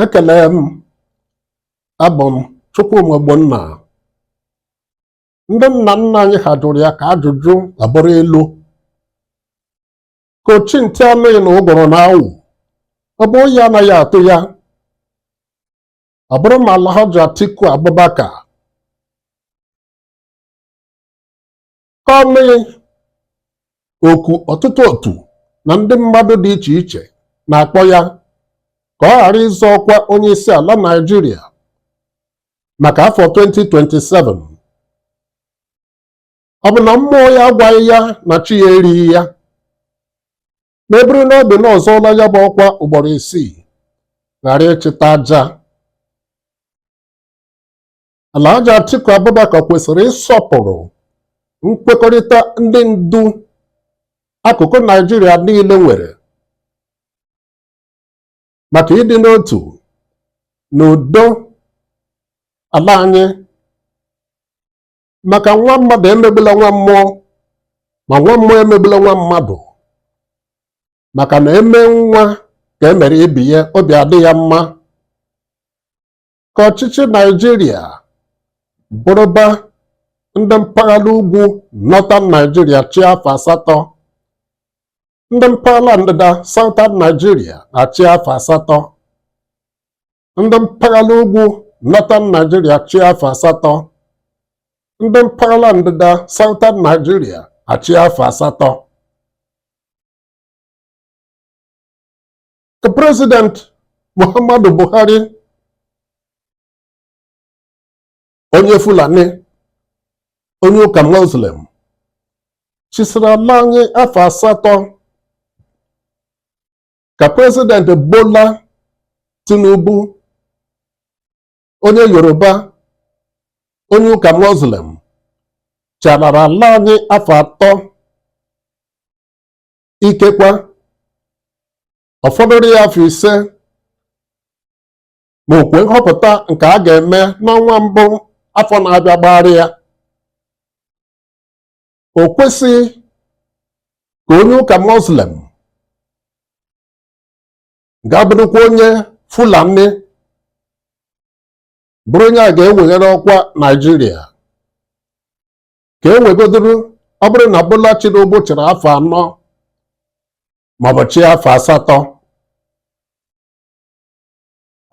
Ekele m. Abụ m Chukwuma Ogbonna. Ndị nna nna anyị ha jụrụ ya ka ajụjụ abụrụ ilu. Ka ochintị anụghị na ụgụrụ na-awụ, ọ bụ oyi anaghị atụ ya. Ọ bụrụ ma Alhaji Atiku Abubakar ka ọ nụghị oku ọtụtụ otu na ndị mmadụ dị iche iche na-akpọ ya ka ọ ghara ịzọ ọkwa onye isi ala Naịjirịa maka afọ 2027. Ọ bụ na mmụọ ya agwaghị ya na chi ya erighị ya, ma e bụrụ na ọ bụ na ọ zọọla ya bụ ọkwa ugboro isii ghara ịchịta aja. Alhaji Atiku Abubakar kwesịrị ịsọpụrụ nkwekọrịta ndị ndu akụkụ Naịjirịa niile nwere maka ịdị n'otu na udo ala anyị, maka nwa mmadụ emegbula nwa mmụọ, ma nwa mmụọ emegbula nwa mmadụ, maka na eme nwa ka e mere ibe ya, obi adị ya mma. Ka ọchịchị Naịjirịa bụrụba ndị mpaghara ugwu Northern Nigeria chịa afọ 8, ndị mpaghara ndịda Southern Nigeria achịa afọ 8, ndị mpaghara ugwu Northern Nigeria chịa afọ 8, ndị mpaghara ndịda Southern Nigeria achịa afọ 8. Ka President Muhammadu Buhari, onye Fulani, onye ụka Muslim, chisịrị ala anyị afọ 8, ka President Bola Tinubu, onye Yoruba, onye ụka Muslim, chịara ala anyị afọ 3. Ikekwa ọ fọdụrụ ya afọ 5 ma okwe nhọpụta nke a ga-eme n'ọnwa mbụ afọ na-abịa gbara ya. O kwesịghị ka onye ụka Muslim ga-abụrụkwa onye Fulani bụrụ onye a ga-eweghere ọkwa Naịjirịa. Ka e wegodoro ọ bụrụ na Bola Tinubu chịrị afọ 4 maọbụ chịa afọ 8.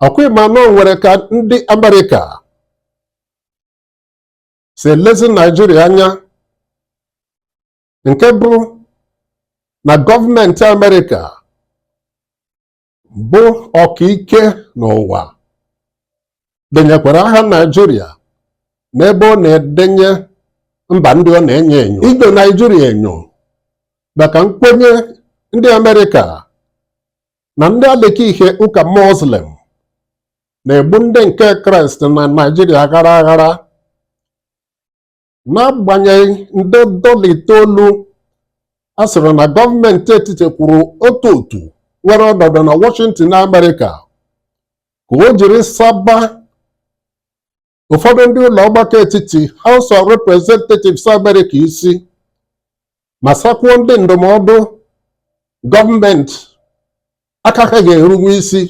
Ọkwa ịma na o nwere ka ndị Amerịka si elezi Naịjirịa anya, nke bụ na gọọmenti Amerịka bụ ọkaike n'ụwa denyekwara aha Naịjirịa n'ebe ọ na-edenye mba ndị ọ na-enyo enyo. Inyo Naịjirịa enyo maka nkwenye ndị Amerịka na ndị aleke ihe ụka Muslim na-egbu ndị nke Kraịst na Naịjirịa aghara aghara, n'agbanyeghị nde dọla 9 a sịrị na gọọmenti etiti kwụrụ otu otu nwere ọnọdụ na Washington, Amerịka, ka o jiri saba ụfọdụ ndị ụlọ ọgbakọ etiti House of Representatives Amerịka isi, ma sakwuo ndị ndụmọdụ gọọmenti aka ha ga-erunwu isi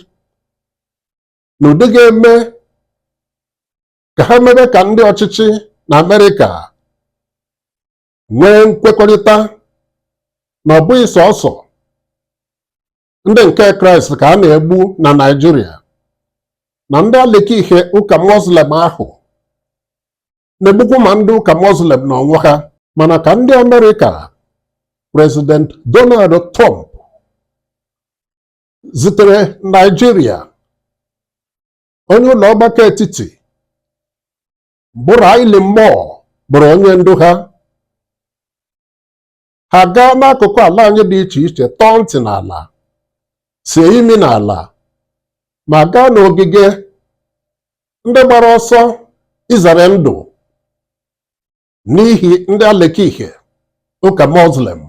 n'ụdị ga-eme ka ha mebe ka ndị ọchịchị na Amerịka nwee nkwekọrịta na ọ bụghị sọsọ ndị nke Kraịst ka a na-egbu na Naịjirịa, na ndị aleke ihe ụka Muslim ahụ na-egbukwu ma ndị ụka Muslim na onwe ha. Mana ka ndị Amerịka President Donald Trump zitere Naịjirịa onye ụlọ ọgbakọ etiti bụ Riley Moore bụrụ onye ndu ha, ha gaa n'akụkụ ala anyị dị iche iche, tọọ ntị n'ala, sie imi n'ala, ma gaa n'ogige ndị gbara ọsọ izere ndụ n'ihi ndị aleke ihe ụka Muslim.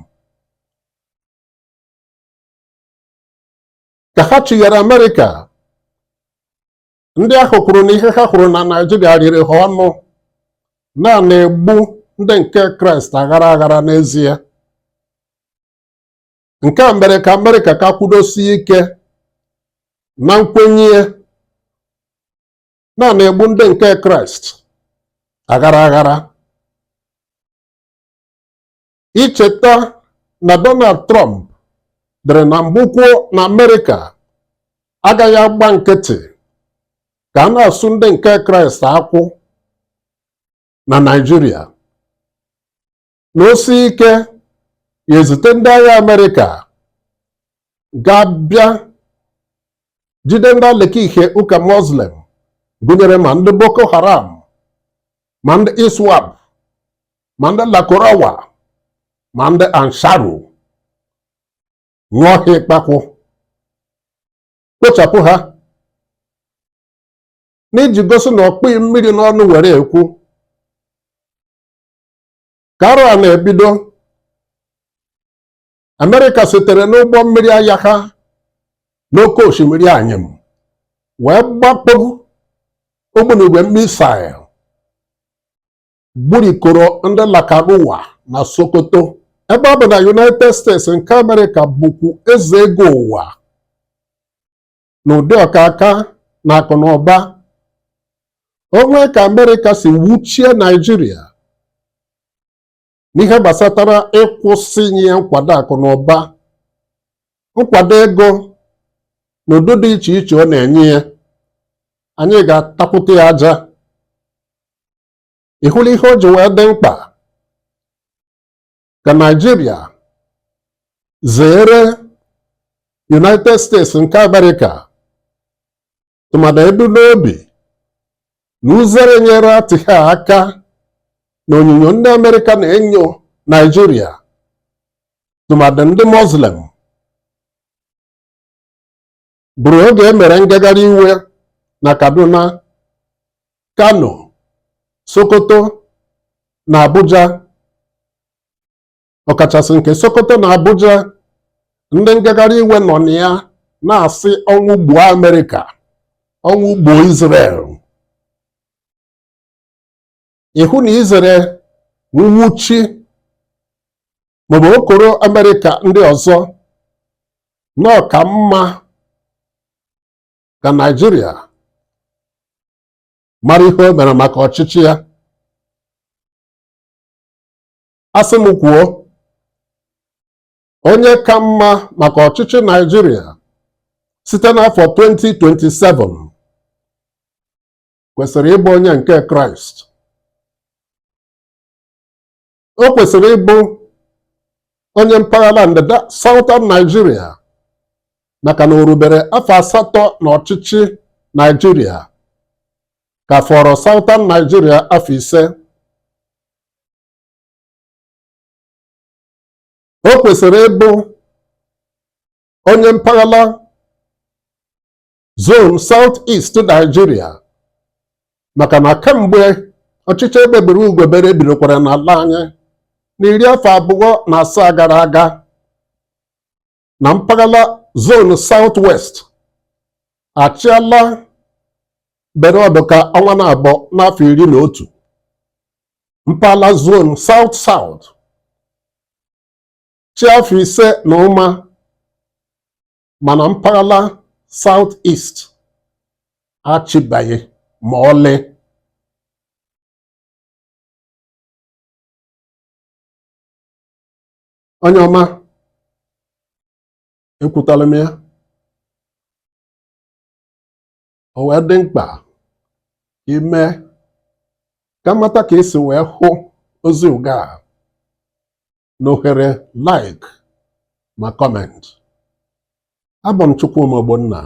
Ka ha chighara Amerịka, ndị ahụ kwuru na ihe ha hụrụ na Naịjirịa riri ha ọnụ, na a na-egbu ndị nke Kraịst aghara aghara n'ezie. Nke a mere ka Amerịka ka kwudosie ike na nkwenye Na na-egbu ndị nke Kraịst aghara aghara. Icheta na Donald Trump dere na mbụ kwuo na Amerịka agaghị agba nkịtị ka a na-asụ ndị nke Kraịst akwụ na Naịjirịa, na o sie ike ya ezite ndị agha Amerịka ga-abịa jide ndị aleke ihe ụka Muslim, gụnyere ma ndị Boko Haram, ma ndị ISWAP, ma ndị Lakurawa, ma ndị Ansaru, nyụọ ha ịkpakwụ, kpochapụ ha, n'iji gosi na ọkpụghị mmiri n'ọnụ were ekwu. Ka arọ a na-ebido, Amerịka sitere n'ụgbọ mmiri agha ha n'oke osimiri Anyịm wee gbakpọ ogbunigwe missile gburikọrọ ndị Lakurawa na Sokoto, ebe ọ bụ na United States nke Amerịka bụkwu eze ego ụwa na ụdị ọkaka na akụ na ụba. O nwee ka Amerịka si wuchie Naijiria n'ihe gbasatara ịkwụsị inye ya nkwado akụ na ụba, nkwado ego na ụdị dị iche iche ọ na-enye ya, anyị ga-atakwute ya aja. Ị hụla ihe o ji wee dị mkpa ka Naijiria zere United States nke Amerịka, tụmadụ ebu n'obi na uzere nyere atịghị aka na onyinyo ndị Amerịka na-enyo Naijiria, tụmadụ ndị Muslim, bụrụ oge e mere ngagharị iwe na Kaduna, Kano, Sokoto na Abuja, ọkachasị nke Sokoto na Abuja, ndị ngagharị iwe nọ na ya na-asị ọnwụ gbuo Amerịka, ọnwụ gbuo Israel. Ịhụ na izere nwụchi maọbụ okoro Amerịka ndị ọzọ na ọ ka mma ka Naijiria mara ihe o mere maka ọchịchị ya. Asị m kwuo, onye ka mma maka ọchịchị Naijiria site n'afọ 2027 kwesịrị ịbụ onye nke Kraịst. O kwesịrị ịbụ onye mpaghara ndịda Southern Nigeria, maka na o rubere afọ 8 n'ọchịchị Naijiria ka fọrọ Southern Nigeria afọ 5. O kwesịrị ịbụ onye mpaghara zone South East Nigeria, maka na kemgbe ọchịchị egbe bere ugo bere bidokwara n'ala anyị n'iri afọ 27 gara aga, na mpaghara zone South West achịala bere ọdụ ka ọnwa na abụọ n'afọ 11, mpaghara zone South South chi afọ 5 na ụma, mana mpaghara South East achịbaghị ma ọlị. Onye ọma, ekwutala m ya, o wee dị mkpa ime ka mata ka esi wee hụ ozi ụga a n'ohere like ma comment. Abụ m Chukwuma Ogbonna.